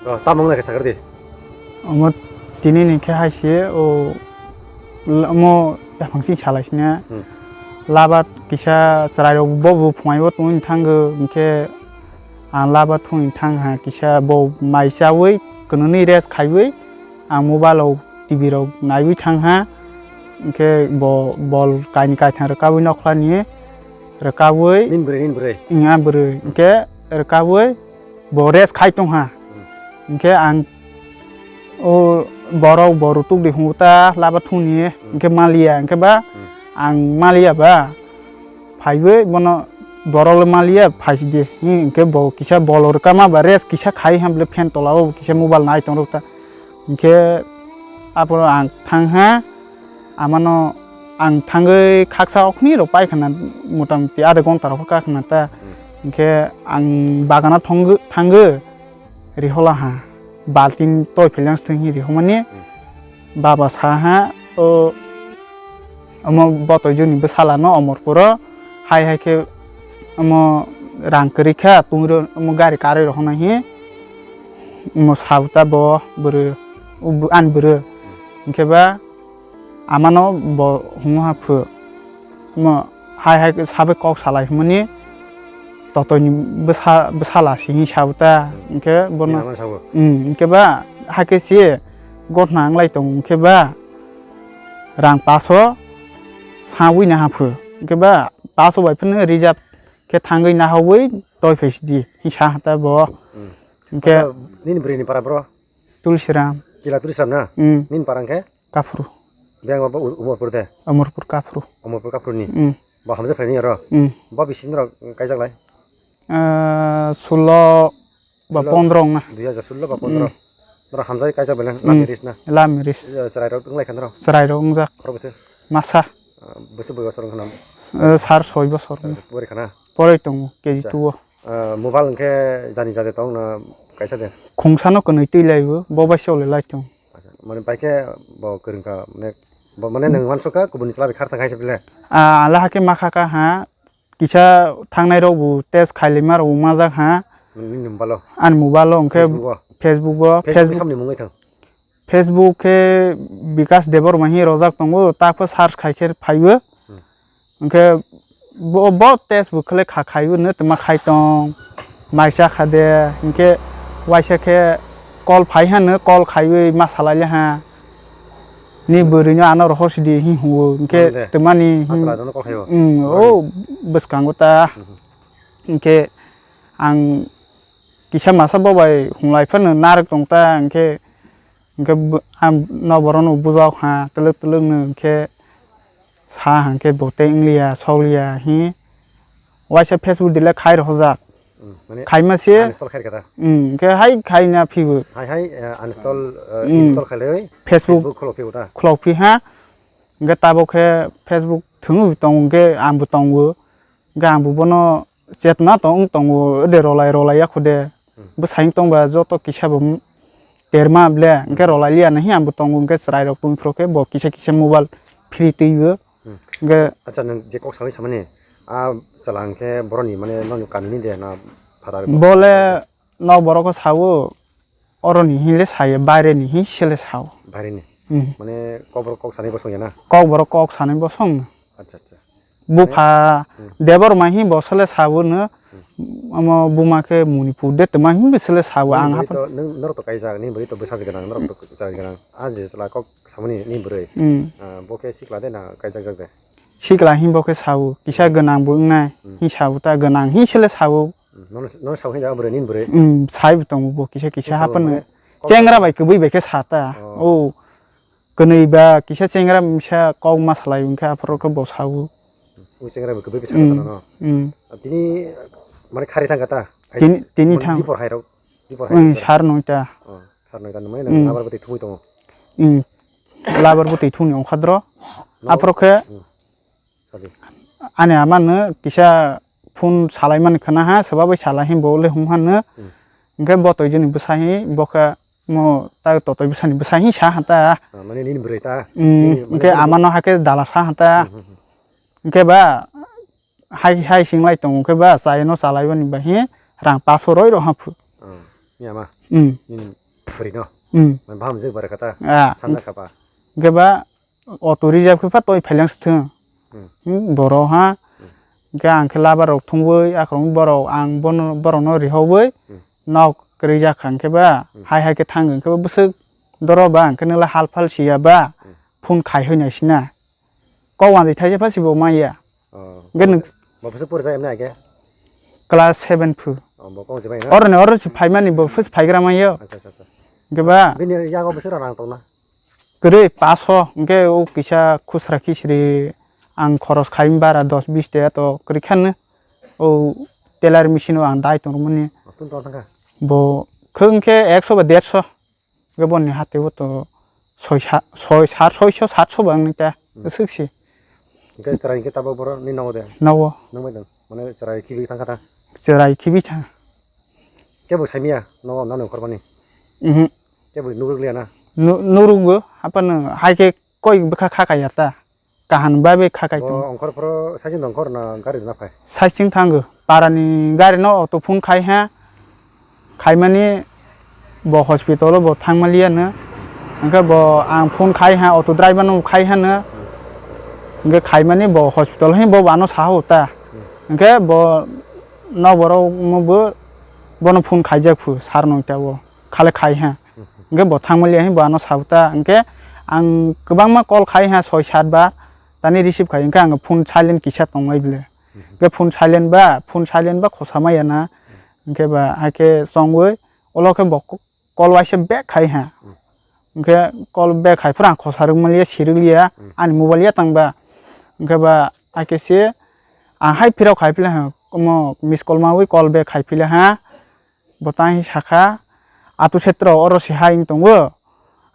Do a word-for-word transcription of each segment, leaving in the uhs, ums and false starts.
Oh, tamo wngna khe sakar di. Omo tini ni khe hai se o l-, omo yaphang sing salai sina. Hmm. Labat kisa chwrai rok bo bo phungai o tongwi thango, hinkhe ang labat thung thang ha kisa bo mai chawi kwnwi rest khaiwi ang mobile o T V rok naiwi thang ha, hinkhe bo bol kaini kaithang rwkawi nokhla ni rwkawi. Nini bwrwi, nini bwrwi. Wng a bwrwi, hinkhe rwkawi bo rest khai tong ha. Hmm. Hinkhe ang o borok bo rutuk di hungo ta laba thungni, hmm, hinkhe maliya, hinkhe ba, hmm, ang maliya ba phaiwi bono borok le maliya phaisidi, hinkhe bo kisa bol rwkama ba rest kisa khai ha bwle fan tola o kisa mobile nai tong rok ta. Hinkhe aphuru ang thang ha, amano ang thangwi khaksa okhni rok pai khna, motamuti adha ghonta rok kha khna ta. Hmm. Hinkhe ang bagana thangwi, thangwi rihola ha, baltin toi philang sthwng hi rihomani. Hmm. Baba sa ha, o, omo botoi joni bwsala no Omorpuro, hai hai khe omo rang kwrwi kha, tungro omo gari karwi rok hwnwi hi, omo sabta bo bwrwi, ani bwrwi. Hinkhe ba amano bo hwnwi ha phu, omo hai hai khe sabai kok salai hwnmani, totoini bwsa, bwsala simi sabta, hinkhe bono, bini amano sabo. Hmm, hinkhe ba hai khe se gotna wnglai tongo, hinkhe ba rang paso sawi na ha phu, hinkhe ba paso bai phano reserve khe thangwi nahawi toi phaisidi, hi sa hata bo. Hmm. Hinkhe acha, nini bwrwi ni para bro? Tulsiram. Kila Tulsiram na? Hmm. Nini para hinkhe? Kaphru. Beng ba U-, Umorpur de? Umorpur Kaphru. Umorpur Kaphru ni? Hmm. Ba hamjak phaini aro? Hmm. Ba bisi ni rok kaijak lai? Ah, sullo ba pondro wngna. Dui hajar sullo ba pondro. Hmm. Norok hamjagwi kaijak belai, hmm, love marriage na? Love marriage. Eh, chwrai rok wnglai kha norok? Chwrai rok wngjak. Khorok bwswk? Masa. Ah, bwswk bwswk bwswk rok wngkha na? Eh, sar soi bosor wngkha. Bwrwi khana? Poroi tongo, K G two o. Acha. Ah, mobile hwnkhe jani jani tong na kaisa de? Khungsa no kwnwi twi lai o, bo bai se ole lai tong. Acha, mane bai khe bo kwrwng kha, mane bo mane nwng uansuk kha kubun ni chwla bai khar thang kha se bile? Ah, ala hakhe ma kha kha ha. Kisa thangnai rok bo test khailima rok bo majak ha. Nini mobile o? Ani mobile o, hwnkhe Facebook o? Facebook o, Facebook Facebook. Samni mungwi thang? Facebook khe Bikas Debbarma hi rojak tongo, ta pho search khai khe phaibo. Hmm. Hwnkhe bo, bo test bo khlai kha khaibo no twma khai tong, mai cha kha de, hwnkhe waisa khe call phai hano, call khaiwi ma salai le ha. Ni bwrwino ano rohor sidi hi huo, hwnkhe twmani hi, aswk rajano kok khaio. Mm, o bwskango ta. Mhm. Hwnkhe ang kisa masa bo bai hunglai phano narwk tong ta, hwnkhe, hwnkhe bo, ang no borokno bujak ha, twlwk twlwk no, hwnkhe sa hwnkhe bo tei wngliya, sokliya hi. Waisa Facebook delete khai rohorjak. Hmm, mane khaima se uninstall khai rwkha ta? Hmm, hwnkhe hai khaina phibo. Hai hai, eh, uninstall, eh, hmm, install khailaiwi Facebook Facebook khulok phibo ta? Khulok phi ha. Hwnkhe tabuk khe Facebook thwngwi tongo, hwnkhe ang bo tongo. Hwnkhe ang bo bono chetna tong wng tongo, de rolai rolai ya kho de. Hmm. Bwsai wng tongba joto kisa bo terma ble, hwnkhe rolai liya na hi ang bo tongo, hwnkhe chwrai rok tong phuru khe bo kisa kisa mobile free twi o. Hmm. Hwnkhe acha, nwng je kok sawi samani, a chwla hwnkhe boroni, mane, nokni kamini de na phataro? Bole nok borok khe sao, oroni hinle saya, baireni hin sele sao. Baireni? Hmm. Mane kok borok kok sanai bosong ya na? Kok borok kok sanai bosong. Acha, acha. Bupha, hmm, Debbarma hin bo sele sao no, hmm, omo buma khe Manipur de twma hin bo sele sao. Nini ang bwrwi hapha to, nwng, norok to kaijak, nini bwrwi to bwsajwk gwnang, norok to bwsajwk gwnang. A je chwla kok samani nini bwrwi. Hmm. Ah, bo khe sikla de na kaijak jak de? Sikla hin bo khe sao, kisa, hmm, gwnang bo wngnai, hmm, hin sao ta, gwnang hin sele sao. Hmm, nono, nono sao hin ja bwrwi, nini bwrwi? Hmm, sai bo tongo bo kisa kisa. Kisa haphan sao no. Mane kok chengra bai kwbwi bai khe sa ta. Oh. Oh. Kwnwi ba kisa chengra misa kok ma salai wngkhe aphuru khe bo sao. O chengra bai kwbwi khe sa ta no? Mm. Tini mane khari thang kha ta? Tini, tini thang. Dipor hai rok, dipor hai rok. Sar noita. Oh, sar noita nwng mane, hmm, labar bwtwi thumwi tongo. Hmm. Labar bwtwi thumni ongkha dro. No. Aphuru khe. Hmm. Ani ama no kisa phone salai mani khna ha, swbabai salai hi bo le hum hano. Hmm. Hwnkhe bo toi joni bwsa hi bo khe mo ta totoi bwsani bwsa hi sa ha ta. Ah, mane nini bwrwi ta? Hmm, nini, mane hwnkhe nini ama no hakhe dala sa ha ta. Hmm, hmm, hmm. Hwnkhe ba hai, hai sing lai tongo, hwnkhe ba chai no salai bani ba hi rang paso roi rw ha phu. Hmm, ni ama? Hmm. Nini bwrwino. Hmm. Mane bahamjwk bara kha ta. Ah. Sanjak kha ba. Hwnkhe ba auto reserve khe pha toi phailang sithwng. Hmm. Hmm, borok ha. Hmm. Hwnkhe ang khe labar rok thumui, akhorok borok ang bono, borokno rihoui, Hmm. nok kwrwi jak kha hwnkhe ba, Hmm. hai hai khe thang hwnkhe ba bwswk doro ba, hwnkhe nwla hal phal siya ba, Hmm. phone khai hoi nai sina. Kok uanjwi thaisa pha si bo manya. Oh. Hwnkhe nwng Bo bwswk pori jai emne age? Class seven phu. Oh, bo kok jemai na? Oroni oro si phaimani bo phus phaigra manya. Acha, acha, acha. Hwnkhe ba Bini yago bwswk rang tongna? Kwrwi paso, hwnkhe o kisa khusra khisri ang khoros khai bara dos bis taka to kwrwi kha no. O tailor machine o ang dai tongmani. Oh, tun tong thangkha? Bo khwng khe ekso ba derso. Hwnkhe boni hati o to soi sa-, soi sar, soiso, satso ba wngni ta. Hmm. Swk si. Hwnkhe chwrai hwnkhe tabok borok ni nogo de? Nogo. Nung bai tong? Mane chwrai khibi thangkha ta? Chwrai khibi thang. Kebo saimanya nogo nani ongkhormani? Mhm. Kebo nuruk liya na? Nu-, nurugo, haphano hai khe koi bwkha kha kaiya ta. Kahan bai bai kha kaitung. Bo ongkhor phoro saichung tong khor na gari rwna phai? Saichung thango. Parani gari no auto phone khai ha. Khaimani bo hospital o bo thangmaliya no. Hwnkhe bo ang phone khai ha, auto driver no khai ha no. Hwnkhe khaimani bo hospital he bo ano saha uta. Hwnkhe bo noborok mo bo bono phone khaijak phu sar noita o. Khale khai ha. Hwnkhe bo thangmaliya hwnwi bo ano sabuta. Hwnkhe ang kwbangma call khai ha, soi sat bar, tani receive khai. Hwnkhe ang phone silent kisa tongmai bile. Hwnkhe phone silent ba, phone silent ba khosa maya na. Hwnkhe ba haikhe chongwi, ulo khe bo call waisa back khai ha. Hwnkhe call back khai phuru ang khosa rwkmaliya, sirwkliya, ani mobile ya tangba. Hwnkhe ba haikhe se ang hai phirok khai phila ha, omo miss call mawi call back khai phila ha. Bo tang hi sakha, "Atu setro oro se hai wng tongo,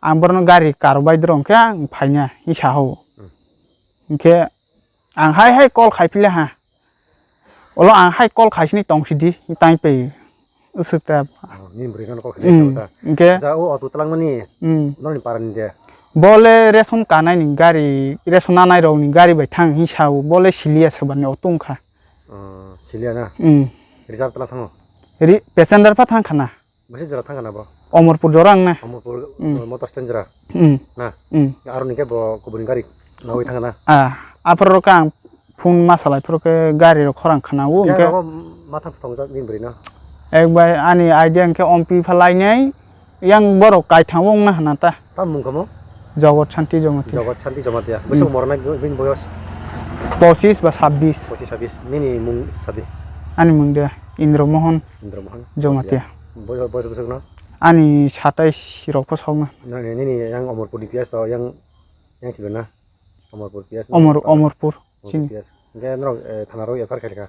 ang borokno gari karo bai doro hwnkhe ang phaina," hi saha o. Hmm. Hwnkhe ang hai hai call khai phila ha, "Olo ang hai call khai sini tong sidi," hi tang pai swk ta. Oh, nini bwrwi no call khai Hmm. ta. Hwnkhe Acha, o auto twlangmani Hmm. noni parani de? Bo le ration kanai ni gari, ration nanai rok ni gari bai thang hi sa o, bo le siliya swbani auto wngkha. Oh, siliya na? Hmm. Reserve twlang thango? Ri-, passenger pha thang khana. Bwsai jora thang khana bo? Omorpur jora wng na. Omorpur, Hmm. uh, motor stand jora? Hmm. Na? Hmm. Aro ni khe bo kubuni gari nawi thang na? Ah, aphuru rok ang phone ma salai phuru khe gari rok khorang khana o, Yang hwnkhe rogo matha thongjak ni bwrwi no? Ek bai ani idea hwnkhe ompi pha lainai, yang borok kaithang wng na hwna ta. Tam mung kamo? Jogot Santi Jamatia. Jogot Santi Jamatia. Hmm. Bwswk mornai bini boyos? Pochis ba sabbis. Pochis sabbis. Nini mung sadi? Ani mung de Indra Mohan. Indra Mohan. Jamatia. Boyos, boyos bwswk no? Ani satais rok pho sokna. Nini, nini yang Omorpur D P S to yang, yang sibe na? Omorpur P S na? Omor-, Omorpur. Omorpur Chini. P S. Hingke norok, eh, thana rok F I R khaikha?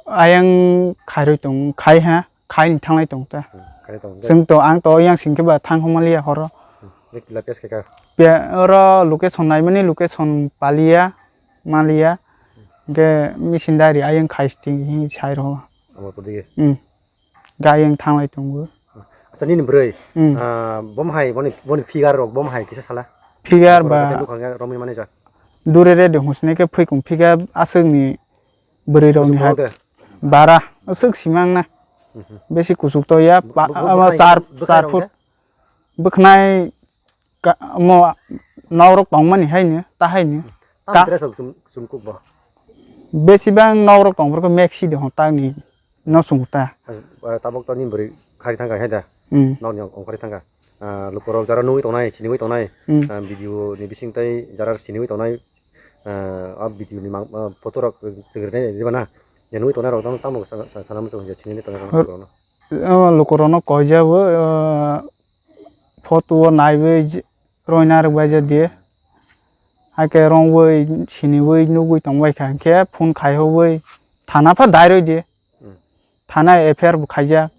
Ayang khairoi tong, khai ha, khai ni thanglai tong ta. Hmm, khai tong. Chwng to, ang to yang singkhe ba thang homa liya horo. Hmm, je kila P S khaikha? Pe-, oro location naimani location paliya, maliya. Hingke machine dari ayang khai sting hi sai rw. Omorpur dige? Hmm. Gayeng thanglai tongo. Acha, nini bwrwi, Hmm. ah, bom hai, boni, boni figure rok bom hai kisa sala? Figure Boro ba jate bwkhang ya romwi mani ja. Dure re de husne ke phuikung figure aswk ni bwrwi rok ni Kuchuk hai. Boro de? Bara aswk simang na. Mhm. Besi kuchuk to ya, Bw-, ba-, bw-, ama bwkhwnai, char, bwkhwnai char rok foot. De? Bwkhnai ka-, omo nok rok tongmani haino, ta haino. Tamo Ka- dress rok chum, chum kuk bo? Besibang nok rok tong, borok maxi de hwn tangni no chwng ta. Ah, tabok to ni bwrwi khari thang hai da. Hmm. Nok ni ongkhorwi thang kha. Ah, luku rok jara nugwi tongnai, siniwi tongnai. Hmm. Ah, video ni bising tei jara siniwi tongnai. Ah, a video ni mang, ah, photo rok chwng rinai diba na? Je nugwi tongnai rok tamo, tamo sa-, sa-, sana muchung je sinini tongnai rok no. Luku rok no koi jabo, ah, photo o naiwi je-, roina rwbaija de. Hakhe rongwi, siniwi, nugwi tongbaikha, hinkhe phone khaiwi thana pha dairoi de. Hmm. Thana F I R bo khaijak.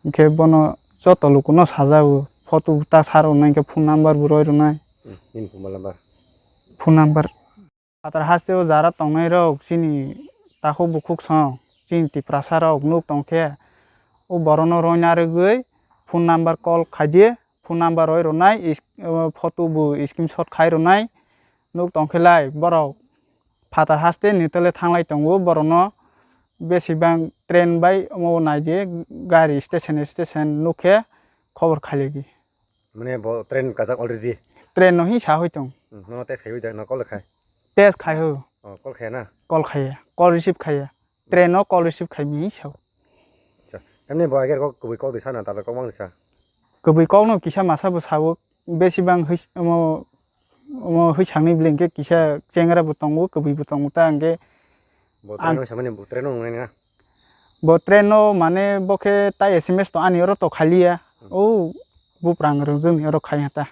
Hinkhe bono joto lukuno sajago. Photo bo ta sa rwnai, hinkhe phone number bo roi rwnai. Hmm, nini phone number? Phone number. Phatar haste o jara tongnai rok chini takhuk bukhuk song, chini Tiprasa rok nuk tongkhe, o borok no roina rwgwi phone number call khaidi, phone number roi rwnai, is-, o photo bo screenshot khai rwnai, nuk tongkhe lai borok phatar haste ni tole thanglai tongo, borok no besibang train bai omo nai di, gari station station nuk khe khobor khailai di. Mane bo train kajak already. Train no hi sa hoi tong. Hmm, no test khai da, no call khai. Test khai ho. Oh, call khai na. Call khai. Call receive khai. Train no call receive khai mi sao. Acha. Emne bo ager kok kubui kok di sana, tabe kok mang di sa. Kubui kok no kisa masa bo sao. Besi bang his omo, omo his sangni blanket kisa chengra bo tongo, kubui bo tongo ta angke. Bo train no samani bo train no ngai na. Bo train no mane bo khe ta S M S to ani oro to khaliya. Hmm. O buprang rwngjwkni oro khai ha ta.